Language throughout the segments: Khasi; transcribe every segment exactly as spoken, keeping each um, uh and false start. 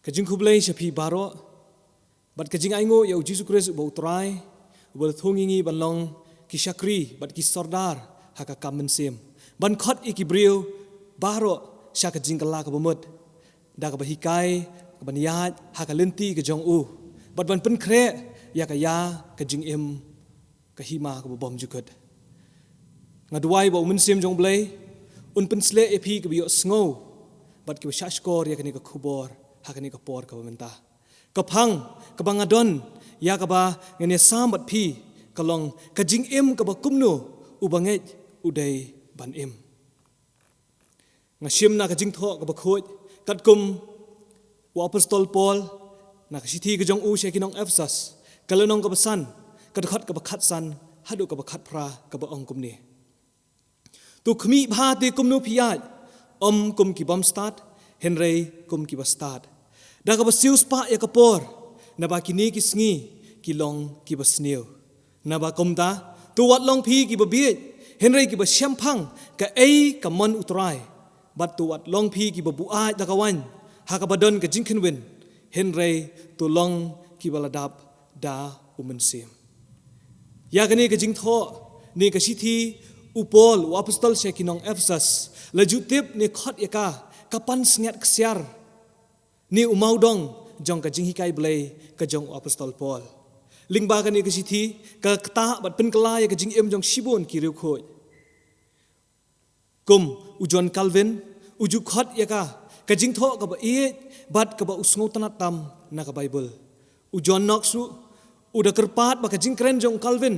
Ka jingkhublei sha phi baroh bad ka jingainguh ïa u Jisu Khrist uba u Trai, uba la thung ïa ngi ban long ki shakri bad ki sordar ha ka kam mynsiem, ban khot ïa ki briew baroh sha ka jingkylla kaba mut, da kaba hikai, kaban ïaid ha ka lynti ka jong u, bad ban pynkhreh ïa ka ïa ka jingim, ka hima kaba bymjukut. Nga duwai ba u Mynsiem jong u Blei un pynshlei ïa phi kiba ïohsngew bad kiba shahshkor ïa kane ka khubor ha kane ka por kaba mynta. Ka phang kaba nga don ïa kaba ngan ïasam bad phi ka long: ka jingim kaba kumno u bangeit u dei ban im. Nga shim na ka jingthoh kaba khuid katkum u Apostol Paul na ka shithi ka jong u sha ki nong Ephesus, ka lynnong kaba san, ka dkhot kaba khatsan haduh kaba khatphra, kaba ong kumne: To khmih bha te kumno phi ïaid, ym kum ki bym stad, hynrei kum kiba stad, da kaba siew spah ïa ka por, naba kine ki sngi ki long kiba sniew. Naba kumta, to wat long phi kiba bieit, hynrei kiba shemphang kaei ka mon u Trai, bad to wat long phi kiba buaid da ka waiñ ha kaba don ka jingkhynwin, hynrei to long kiba la dap da u Mynsiem. Ïa kane ka jingthoh ne ka shithi u Paul u Apostol sha ki nong Ephesus la ju tip ne khot ïa ka ka pansngiat ksiar ne u mawdong jong ka jinghikai Blei ka jong u Apostol Paul. Lyngba kane ka shithi ka ktah bad pynkylla ïa ka jingim jong shibun ki riewkhuid. Kum u John Calvin, u ju khot ïa ka ka jingthoh kaba ïeit bad kaba u sngewtynnad tam na ka Baibl. U John Knox ruh u da kyrpad ba ka jingkren jong u Calvin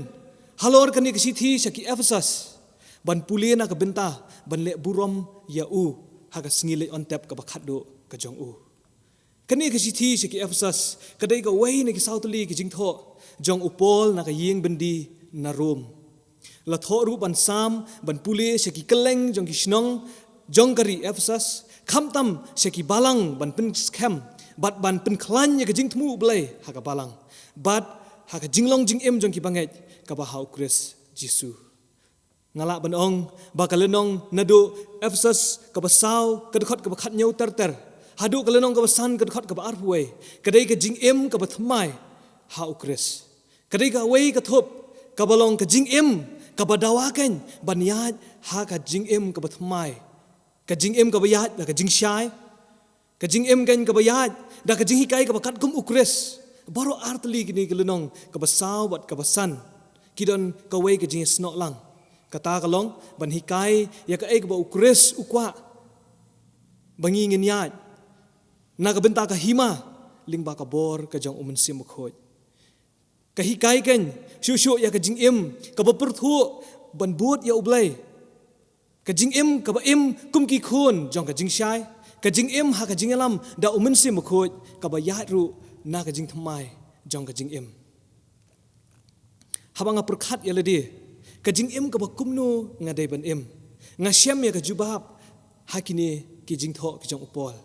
halor kane ka shithi sha ki Ephesus ban pule na ka bynta ban leh burom ïa u ha ka sngi leit on tep kaba khatduh ka jong u. Kane ka shithi sha ki Ephesus ka dei kawei na ki saw tylli ki jingthoh jong u Paul na ka ïing byndi na Rom. La thoh ruh ban sam ban pule sha ki kylleng jong ki shnong jong ka ri Ephesus, khamtam sha ki balang ban pynskhem bad ban pynkhlaiñ ïa ka jingthmu u Blei ha ka balang bad ha ka jinglong jingim jong ki bangeit kaba ha u Khrist Jisu. Nga lah ban ong ba ka lynnong naduh Ephesus kaba saw ka dkhot kaba khathynñiew ter ter haduh ka lynnong kaba san ka dkhot kaba arphew wei ka dei ka jingim kaba thymmai ha u Khrist. Ka dei kawei ka thup kaba long ka jingim kaba dawa kein ban ïaid ha ka jingim kaba thymmai, ka jingim kaba ïaid da ka jingshai, ka jingim kein kaba ïaid da ka jinghikai kaba katkum u Khrist. Baroh ar tylli kine ki lynnong, kaba saw bad kaba san, ki don kawei ka jingïasnoh lang. Kata ka long ban hikai ïa kaei kaba u Khrist u kwah ba ngi ngin ïaid na ka bynta ka hima lyngba ka bor ka jong u Mynsiem Bakhuid. Ka hikai kein shuh shuh ïa ka jingim kaba pyrthuh ban bud ïa u Blei, ka jingim kaba im kum ki khun jong ka jingshai, ka jingim ha ka jingïalam da u Mynsiem Bakhuid, kaba ïaid ruh na ka jingthymmai jong ka jingim. Haba nga pyrkhat ïa lade, ka jingim kaba kumno nga dei ban im, nga shem ïa ka jubab ha kine ki jingthoh ki jong u Paul.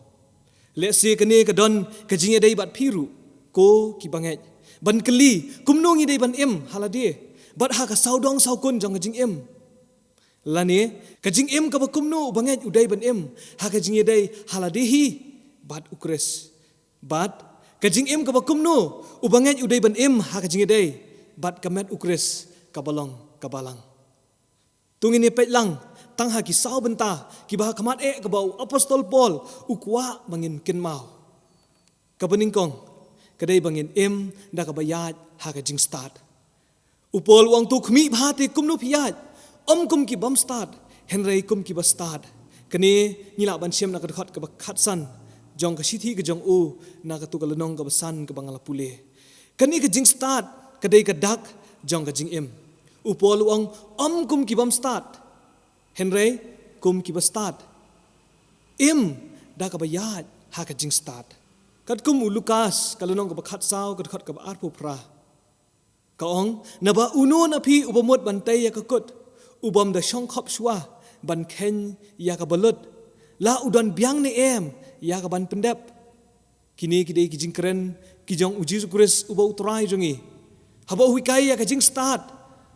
Lehse kane ka don ka jingïadei bad phi ruh, ko ki bangeit, ban kylli kumno ngi dei ban im ha lade bad ha ka sawdong sawkun jong ka jingim. Lane ka jingim kaba kumno u bangeit u dei ban im ha ka jingïadei ha lade hi bad u Khrist, bad ka jingim kaba kumno u bangeit u dei ban im ha ka jingïadei bad ka met u Khrist kaba long ka balang. To ngin ïa peit lang tang ha ki saw bynta kiba ha khmat eh kaba u Apostol Paul u kwah ba ngin kynmaw. Kaba nyngkong ka dei ba ngin im da kaba ïaid ha ka jingstad. U Paul u ong, to khmih bha te kumno phi ïaid, ym kum ki bym stad, hynrei kum kiba stad. Kane ngi lah ban shem na ka dkhot kaba khatsan jong ka shithi ka jong u, na kato ka lynnong kaba san kaba nga la pule. Kane ka jingstad ka dei ka dak jong ka jingim. U Paul u ong, ym kum ki bym stad, hynrei kum kiba stad. Im da kaba ïaid ha ka jingstad. Katkum u Lukas, ka lynnong kaba khatsaw, ka dkhot kaba arphew phra, ka ong, naba uno na phi uba mut ban tei ïa ka kut, u bym da shongkhop shuwa ban kheiñ ïa kaba lut, la u don biang ne em ïa ka ban pyndep? Kine ki dei ki jingkren ki jong u Jisu Khrist uba u Trai jong ngi, haba u hikai ïa ka jingstad,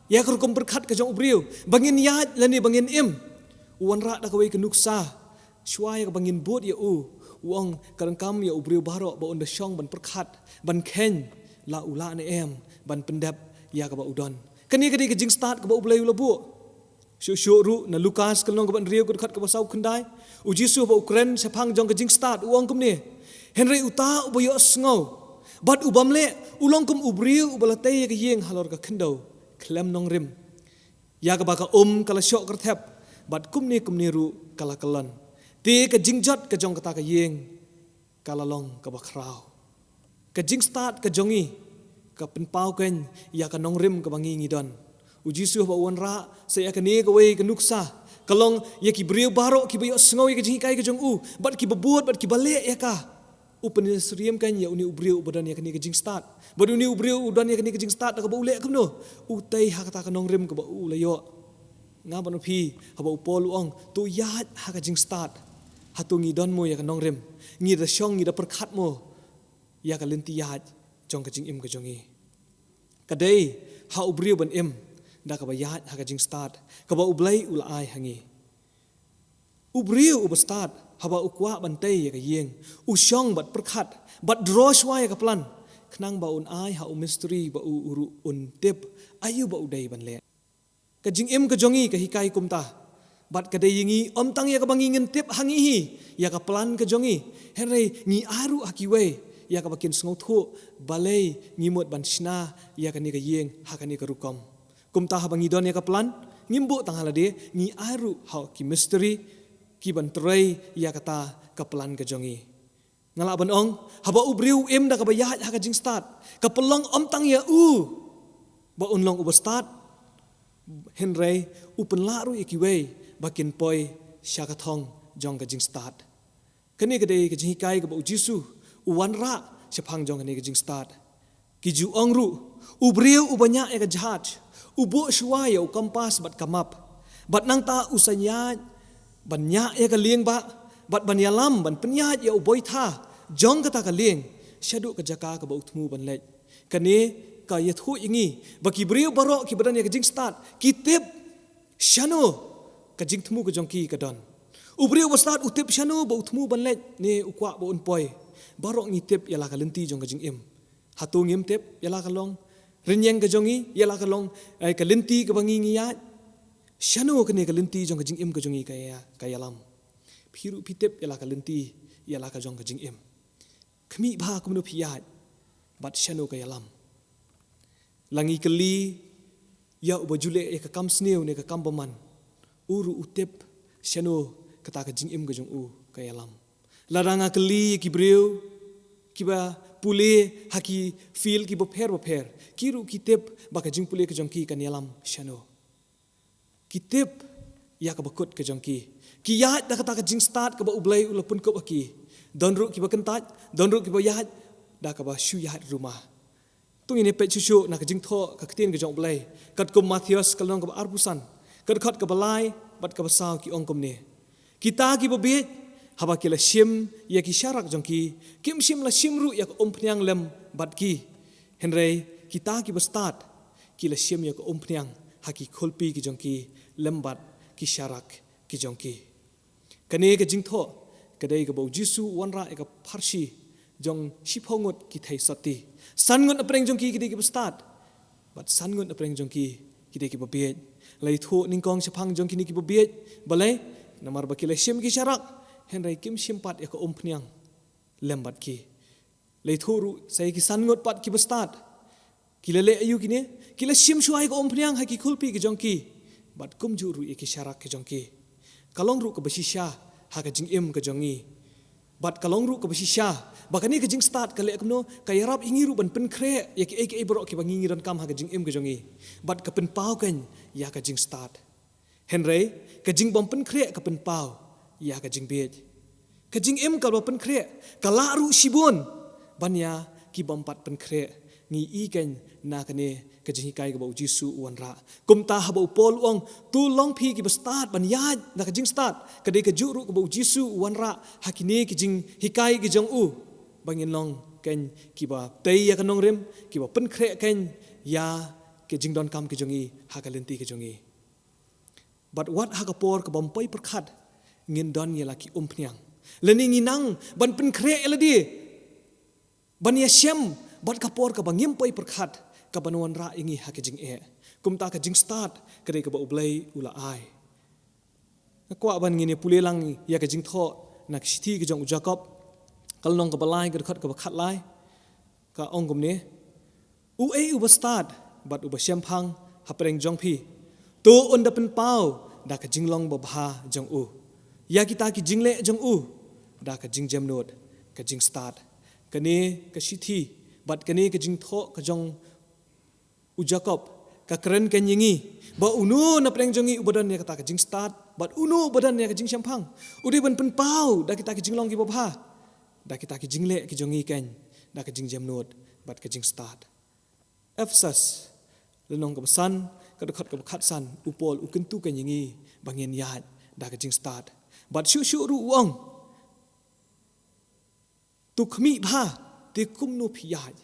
ïa ka rukom pyrkhat ka jong u briew ba ngin ïaid lane ba ngin im. U wanrah da kawei ka nuksa shuwa ïa kaba ngin bud ïa u. U ong ka donkam ïa u briew baroh ba un da shong ban pyrkhat, ban kheiñ la u lah ne em ban pyndep ïa kaba u don. Kane ka dei ka jingstad kaba U Blei u la buh. Shuh shuh ruh na Lukas ka lynnong kaba hynriew ka dkhot kaba saw khyndai, U Jisu haba u kren shaphang jong ka jingstad u ong kumne: Hynrei uta uba ïohsngew bad u bym leh u long kum u briew uba la tei ïa ka ïing halor ka khyndew khlem nongrim, ïa kaba ka um ka la shoh kyrthep, bad kumne kumne ruh ka la kyllon. Te ka jingjot ka jong kata ka ïing ka la long kaba khraw. Ka jingstad ka jong ngi ka pynpaw keiñ ïa ka nongrim kaba ngi ngi don. U Jisu haba u wanrah sa ïa kane kawei ka nuksa, ka long ïa ki briew baroh kiba ïohsngew ïa ka jinghikai ka jong u, bad kiba bud bad kiba leh ïa ka. U pynsyriem keiñ ïa une u briew uba don ïa kane ka jingstad. Bad une u briew u don ïa kane ka jingstad da kaba u leh kumno? U tei ha kata ka nongrim kaba u la ïoh. Nga bad phi, haba u Paul u ong, to ïaid ha ka jingstad, hato ngi don mo ïa ka nongrim? Ngi da shong, ngi da pyrkhat mo ïa ka lynti ïaid jong ka jingim ka jong ngi? Ka dei ha u briew ban im da kaba ïaid ha ka jingstad kaba U Blei u la ai ha ngi. U briew uba stad, haba u kwah ban tei ïa ka ïing, u shong bad pyrkhat bad draw shuwa ïa ka plan, khnang ba un ai ha u mistri ba u ruh un tip aïu ba u dei ban leh. Ka jingim ka jong ngi ka hikai kumta. Bad ka dei ïa ngi, ym tang ïa kaba ngi ngin tip ha ngi hi ïa ka plan ka jong ngi, hynrei ngi ai ruh ha kiwei ïa kaba kin sngewthuh balei ngi mut ban shna ïa kane ka ïing ha kane ka rukom. Kumta haba ngi don ïa ka plan, ngim buh tang ha lade, ngi ai ruh ha ki mistri ki ban trei ïa kata ka plan ka jong ngi. Nga lah ban ong, haba u briew u im da kaba ïaid ha ka jingstad, ka pynlong ym tang ïa u ba un long uba stad, hynrei u pynlah ruh ïa kiwei ba kin poi sha ka thong jong ka jingstad. Kane ka dei ka jinghikai kaba U Jisu u wanrah shaphang jong kane ka jingstad. Ki ju ong ruh, u briew uba ñiah ïa ka jahaj u buh shuwa ïa u kompas bad ka map, bad nangta u sa ñiah ban ñiah ïa ka lieng bah, bad ban ïalam ban pynïaid ïa u boitha jong kata ka lieng shaduh ka jaka kaba u thmu ban leit. Kane ka ïathuh ïa ngi ba ki briew baroh kiba don ïa ka jingstad ki tip shano ka jingthmu ka jong ki ka don. U briew uba stad u tip shano ba u thmu ban leit ne u kwah ba un poi. Baroh ngi tip ïa la ka lynti jong ka jingim. Hato ngim tip ïa la ka long rynïeng ka jong ngi, ïa la ka long, eh, ka lynti kaba ngi ngi ïaid? Shano kane ka lynti jong ka jingim ka jong ngi ka ïa, ka ïalam? Phi ruh phi tip ïa la ka lynti, ïa la ka jong ka jingim. Khmih bha kumno phi ïaid bad shano ka ïalam. La ngi kylli ïa uba ju leh ïa ka kam sniew ne ka kam bymman, u ruh u tip shano kata ka jingim ka jong u ka ïalam. Lada nga kylli ïa ki briew kiba pule ha ki field kiba pher bapher, ki ruh ki tip ba ka jingpule ka jong ki kan ïalam shano. Ki tip ïa kaba kut ka jong ki. Ki ïaid da kata ka jingstad kaba U Blei u la pynkup ha ki. Don ruh kiba kyntait, don ruh kiba ïaid da kaba shu ïaid ruma. To ngin ïa peit shuh shuh na ka jingthoh ka ktien ka jong U Blei, katkum Mathaios ka lynnong kaba arphew san, ka dkhot kaba lai bad kaba saw, ki ong kumne: Kita kiba bieit, haba ki la shim ïa ki sharak jong ki, kim shym la shim ruh ïa ka umphniang lem bad ki. Hynrei kita kiba stad, ki la shim ïa ka umphniang ha ki khulpi ki jong ki lem bad ki sharak ki jong ki. Kane ka jingthoh ka dei kaba U Jisu u wanrah ïa ka pharshi jong shiphew ngut ki theisotti. San ngut napdeng jong ki ki dei kiba stad, bad san ngut napdeng jong ki ki dei kiba bieit. La ïathuh nyngkong shaphang jong kine kiba bieit. Balei? Namar ba ki la shim ki sharak, hynrei kim shim pat ïa ka umphniang lem bad ki. La ïathuh ruh sa ïa ki san ngut pat kiba stad. Ki la leh aïu kine? Ki la shim shuwa ïa ka umphniang ha ki khulpi ki jong ki, bad kumjuh ruh ïa ki sharak ki jong ki. Ka long ruh kaba shisha ha ka jingim ka jong ngi. Bad ka long ruh kaba shisha ba kane ka jingstad ka leh kumno, ka ïarap ïa ngi ruh ban pynkhreh ïa kiei kiei baroh kiba ngi ngi donkam ha ka jingim ka jong ngi. Bad ka pynpaw keiñ ïa ka jingstad. Hynrei ka jingbym pynkhreh ka pynpaw ïa ka jingbieit. Ka jingim kaba pynkhreh ka lah ruh shibun ban ïa ki bym pat pynkhreh. Ngi i keiñ na kane ka jinghikai kaba U Jisu u wanrah. Kumta haba u Paul u ong, to long phi kiba stad ban ïaid na ka jingstad, ka dei kajuh ruh kaba U Jisu u wanrah ha kine ki jinghikai ki jong u, ba ngin long keiñ kiba tei ïa ka nongrim, kiba pynkhreh keiñ ïa ki jingdonkam ki jong ngi ha ka lynti ki jong ngi. Bad wat ha ka por kaba ym poi pyrkhat ngin don ïa la ki umphniang. Lane ngi nang ban pynkhreh ïa lade ban ïashem bad ka por kaba ngim poi pyrkhat, kaban wanrah ïa ngi ha ka jingeh. Kumta ka jingstad ka dei kaba U Blei u la ai. Nga kwah ban ngin ïa pule lang ïa ka jingthoh na ka shithi ka jong u Jakob, ka lynnong kaba lai, ka dkhot kaba khatlai. Ka ong kumne: Uei uba stad bad uba shemphang hapdeng jong phi, to un da pynpaw da ka jinglong babha jong u ïa kita ki jingleh jong u da ka jingjemnud, ka jingstad. Kane ka shithi bad kane ka jingthoh ka jong u Jakob ka kren keiñ ïa ngi ba uno napdeng jong ngi uba don ïa kata ka jingstad bad uno uba don ïa ka jingshemphang, u dei ban pynpaw da kita ki jinglong kiba bha, da kita ki jingleh ki jong ngi keiñ, da ka jingjemnud bad ka jingstad. Ephesus, lynnong kaba san, ka dkhot kaba khatsan, u Paul u kyntu keiñ ïa ngi ba ngin ïaid da ka jingstad. Bad shuh shuh ruh u ong: To khmih bha te kumno phi ïaid.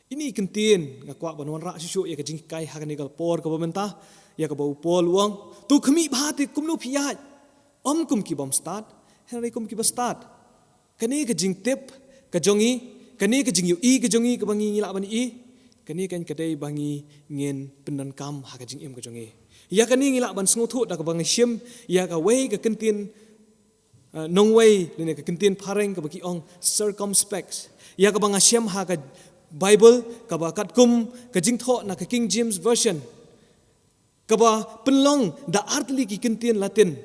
Ine i kyntien nga kwah ban wanrah shuh shuh ïa ka jinghikai ha kane ka por kaba mynta, ïa kaba u Paul u ong: To khmih bha te kumno phi ïaid. Ym kum ki bym stad, hynrei kum kiba stad. Kane ka jingtip ka jong ngi, kane ka jingïohi ka jong ngi kaba ngi lah ban ïohi, kane keiñ ka dei ba ngi ngin pyndonkam ha ka jingim ka jong ngi. Ïa kane ngi lah ban sngewthuh da kaba ngi shim ïa kawei ka kyntien, eh, nongwei lane ka kyntien phareng kaba ki ong circumspect, ïa kaba nga shem ha ka Bible kaba katkum ka jingthoh na ka King James Version, kaba pynlong da artylli ki kyntien Latin,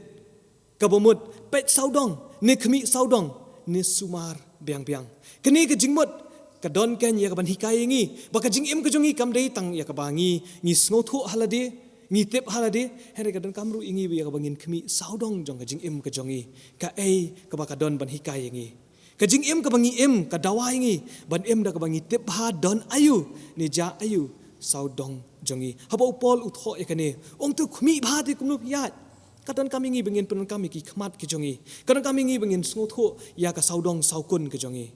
kaba mut peit sawdong, ne khmih sawdong, ne sumar biang biang. Kane ka jingmut ka don keiñ ïa kaban hikai ïa ngi ba ka jingim ka jong ngi kam dei tang ïa kaba ngi, ngi sngewthuh ha lade, ngi tip ha lade, hynrei ka donkam ruh ïa ngi ïa kaba ngin khmih sawdong jong ka jingim ka jong ngi, kaei kaba ka don ban hikai ïa ngi. Ka jingim kaba ngi im ka dawa ïa ngi ban im da kaba ngi tip bha don aïu ne jia aïu sawdong jong ngi. Haba u Paul u thoh ïa kane, ong to khmih bha te kumno phi ïaid, ka donkam ïa ngi ba ngin pyndonkam ïa ki khmat ki jong ngi, ka donkam ïa ngi ba ngin sngewthuh ïa ka sawdong sawkun ka jong ngi.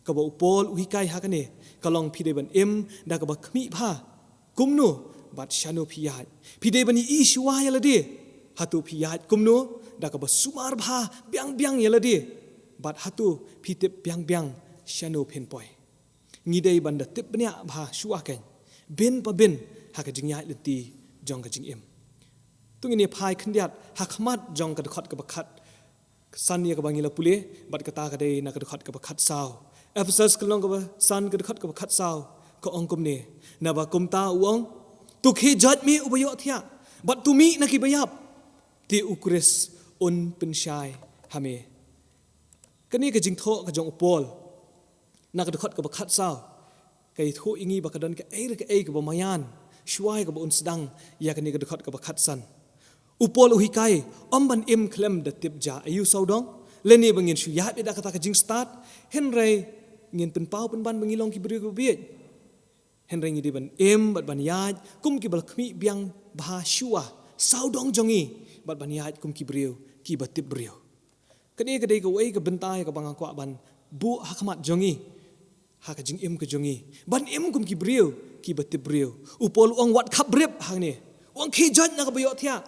Kaba u Paul u hikai ha kane ka long phi dei ban im da kaba khmih bha kumno bad shano phi ïaid. Phi dei ban ïohi shuwa ïa lade, hato phi ïaid kumno, da kaba sumar bha biang biang ïa lade, bad hato phi tip biang biang shano phin poi. Ngi dei ban da tip bniah bha shuwa keiñ, bin pa bin, ha ka jingïaid lynti jong ka jingim. To ngin ïa phai khyndiat ha khmat jong ka dkhot kaba khat san ïa kaba ngi la pule, bad kata ka dei na ka dkhot kaba khatsaw. Ephesus ka lynnong kaba san ka dkhot kaba khatsaw, ka ong kumne: Naba kumta u ong, to khie joit me uba ïohthiah, bad to mih na kiba ïap, te u Khrist un pynshai ha me. Kane ka jingthoh ka jong u Paul na ka dkhot kaba khatsaw ka ïathuh ïa ngi ba ka don kaei re kaei kaba maïan shuwa ïa kaba un sdang ïa kane ka dkhot kaba khatsan. U Paul u hikai, ym ban im khlem da tip jia aïu sawdong, lane ba ngin shu ïaid beit da kata ka jingstad, hynrei ngin pynpaw pynban ba ngi long ki briew kiba bieit. Hynrei ngi dei ban im bad ban ïaid kum kiba la khmih biang bha shuwa sawdong jong ngi, bad ban ïaid kum ki briew kiba tip briew. Kane ka dei kawei ka bynta ïa kaba nga kwah ban buh ha khmat jong ngi, ha ka jingim ka jong ngi, ban im kum ki briew kiba tip briew. U Paul u ong wat khap brip hangne, u ong khie joit na kaba ïohthiah,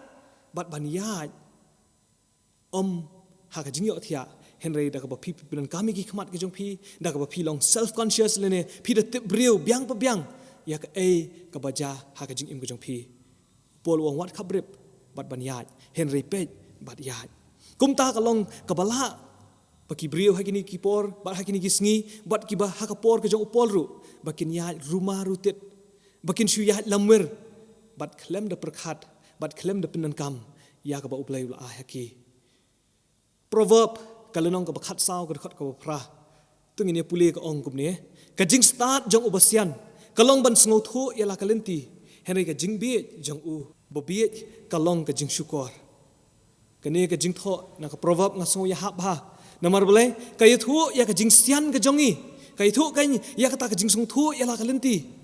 bad ban ïaid, ym ha ka jingïohthiah, hynrei da kaba phi, phi pyndonkam ïa ki khmat ki jong phi, da kaba phi long self conscious lane phi da tip briew biang pa biang ïa kaei kaba jia ha ka jingim ka jong phi. Paul u ong wat khap brip bad ban ïaid, hynrei peit bad ïaid. Kumta ka long kaba lah ba ki briew ha kine ki por bad ha kine ki sngi, bad kiba ha ka por ka jong u Paul ruh, ba kin ïaid rumar rutit, ba kin shu ïaid lamwir, bad khlem da pyrkhat, bad khlem da pyndonkam ïa kaba U Blei u la ai ha ki. Proverb ka lynnong kaba khatsaw ka dkhot kaba phra, to ngin ïa pule, ka ong kumne: Ka jingstad jong uba sian ka long ban sngewthuh ïa la ka lynti, hynrei ka jingbieit jong uba bieit ka long ka jingshukor. Kane ka jingthoh na ka Proverb nga sngew ïahap bha, namar balei? Ka ïathuh ïa ka jingsian ka jong ngi, ka ïathuh keiñ ïa kata ka jingsngewthuh ïa la ka lynti.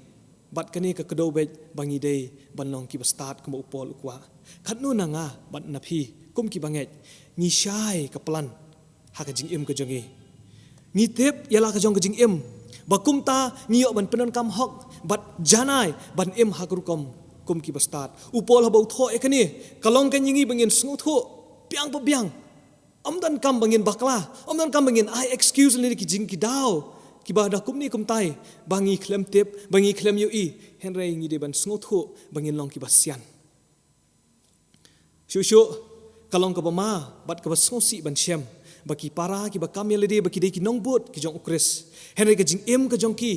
Bad kane ka kdew beit ba ngi dei ban long kiba stad kumba u Paul u kwah. Katno na nga bad na phi kum kiba ngeit, ngi shai ka plan ha ka jingim ka jong ngi? Ngi tip ïa la ka jong ka jingim, ba kumta ngi ïoh ban pyndonkam hok bad janai ban im ha ka rukom kum kiba stad. U Paul haba u thoh ïa kane, ka long keiñ ïa ngi ba ngin sngewthuh biang pa biang. Ym donkam ba ngin bakla, ym donkam ba ngin ai excuse lane ki jing ki daw kiba da kumne kumtai, ba ngi khlem tip, ba ngi khlem ïohi. Hynrei ngi dei ban sngewthuh ba ngin long kiba sian. Shuh shuh, ka long kaba ma bad kaba sngewsih ban shem ba ki para kiba kam ïa lade ba ki dei ki nongbud ki jong U Khrist, hynrei ka jingim ka jong ki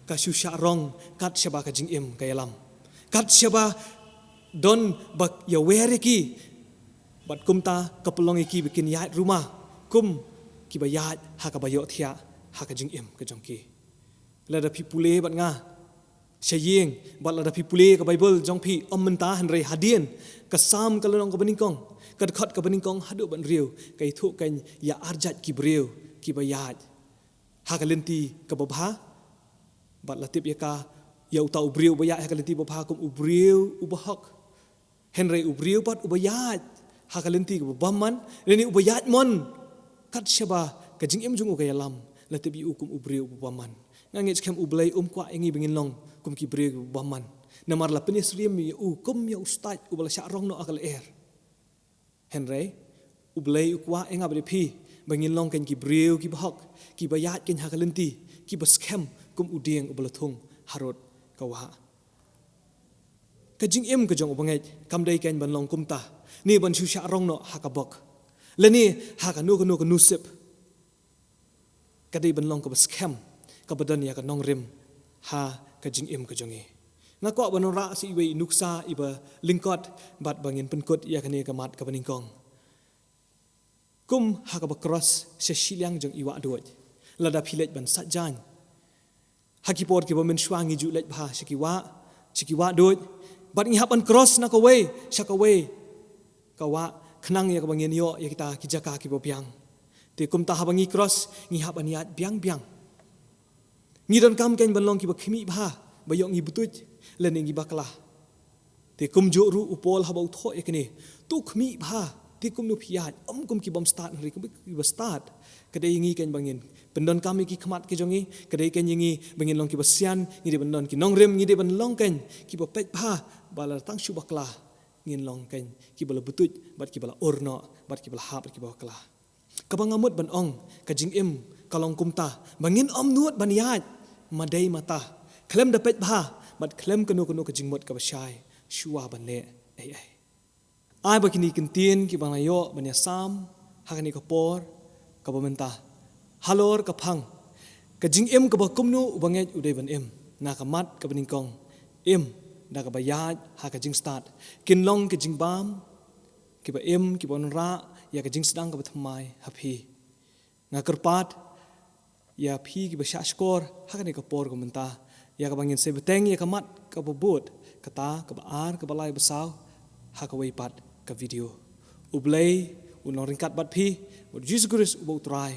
ka shu shah rong kat shaba ka jingim ka ïalam, kat shaba don ba ïawer ïa ki. Bad kumta ka pynlong ïa ki ba kin ïaid ruma kum kiba ïaid ha kaba ïohthiah ha ka jingim ka jong ki. Lada phi pule bad nga sha ïing, bad lada phi pule ka Baibl jong phi, ym mynta hynrei hadien, ka Salm ka lynnong kaba nyngkong, ka dkhot kaba nyngkong haduh ban hynriew, ka ïathuh kan ïa arjait ki briew kiba ïaid ha ka lynti kaba bha. Bad la tip ïa ka, ïa uta u briew uba ïaid ha ka lynti ba bha kum u briew uba hok. Hynrei u briew pat uba ïaid ha ka lynti kaba bymman, lane uba ïaid mon kat shaba ka jingim jong u ka ïalam, la tip ïa u kum u briew uba bymman. Nga ngeit skhem U Blei um kwah ïa ngi ba ngin long kum ki briew kiba bymman. Namar la pynïasyriem ïa u kum ïa u stait uba la shah rong noh ha ka lyer. Hynrei U Blei u kwah ïa nga bad ïa phi ba ngin long kan ki briew kiba hok, kiba ïaid kan ha ka lynti, kiba skhem kum u dieng uba la thung harud ka wah. Ka jingim ka jong u bangeit kam dei kan ban long kumta, ne ban shu shah rong noh ha ka bok, lane ha kano kano ka nusip. Ka dei ban long kaba skhem, kaba don ïa ka nongrim ha ka jingim ka jong ngi. Nga kwah ban wanrah sa iwei i nuksa iba lyngkot bad ba ngin pynkut ïa kane ka mat kaba nyngkong. Kum ha kaba cross sha shiliang jong i wah duid, lada phi leit ban sait jaiñ ha ki por kiba mynshuwa ngi ju leit bha sha ki wah, sha ki wah duid, bad ngi hap ban cross na kawei sha kawei ka wah, khnang ïa kaba ngin ïoh ïa kita ki jaka kiba biang. Te kumta haba ngi cross ngi hap ban ïaid biang biang. Ngi donkam kan ban long kiba khmih bha ba ïoh ngi btuid lane ngi bakla. Te kumjuh ruh u Paul haba u thoh ïa kane, to khmih bha, te kumno phi ïaid, ym kum ki bym stad hynrei kum kiba stad. Ka dei ïa ngi kan ba ngin pyndonkam ïa ki khmat ki jong ngi, ka dei kan ïa ngi ba ngin long kiba sian, ngi dei ban don ki nongrim, ngi dei ban long kan kiba peit bha, ba la tang shu bakla ngin long kan kiba la btuid bad kiba la ur noh bad kiba la hap bad kiba bakla. Kaba nga mut ban ong, ka jingim ka long kumta ba ngin ym nud ban ïaid ma dei mata, khlem da peit bha bad khlem kano kano ka jingmut kaba shai shuwa ban leh ei ei. Ai ba kine ki ktien kiba nga ïoh ban ïasam ha kane ka por kaba mynta halor ka phang, ka jingim kaba kumno u bangeit u dei ban im, na ka mat kaba nyngkong, im da kaba ïaid ha ka jingstad, kin long ka jingbam kiba im, kiba wanrah ïa ka jingsdang kaba thymmai ha phi. Nga kyrpad ïa phi kiba shah shkor ha kane ka por kaba mynta, ïa kaba ngin sa bteng ïa ka mat kaba bud, kata kaba ar, kaba lai, ba saw, ha kawei pat ka video. U Blei un long ryngkat bad phi, bad Jisu Khrist uba u Trai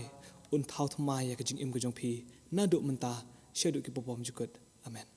un thaw thymmai ïa ka jingim ka jong phi naduh mynta shaduh kiba bymjukut. Amen.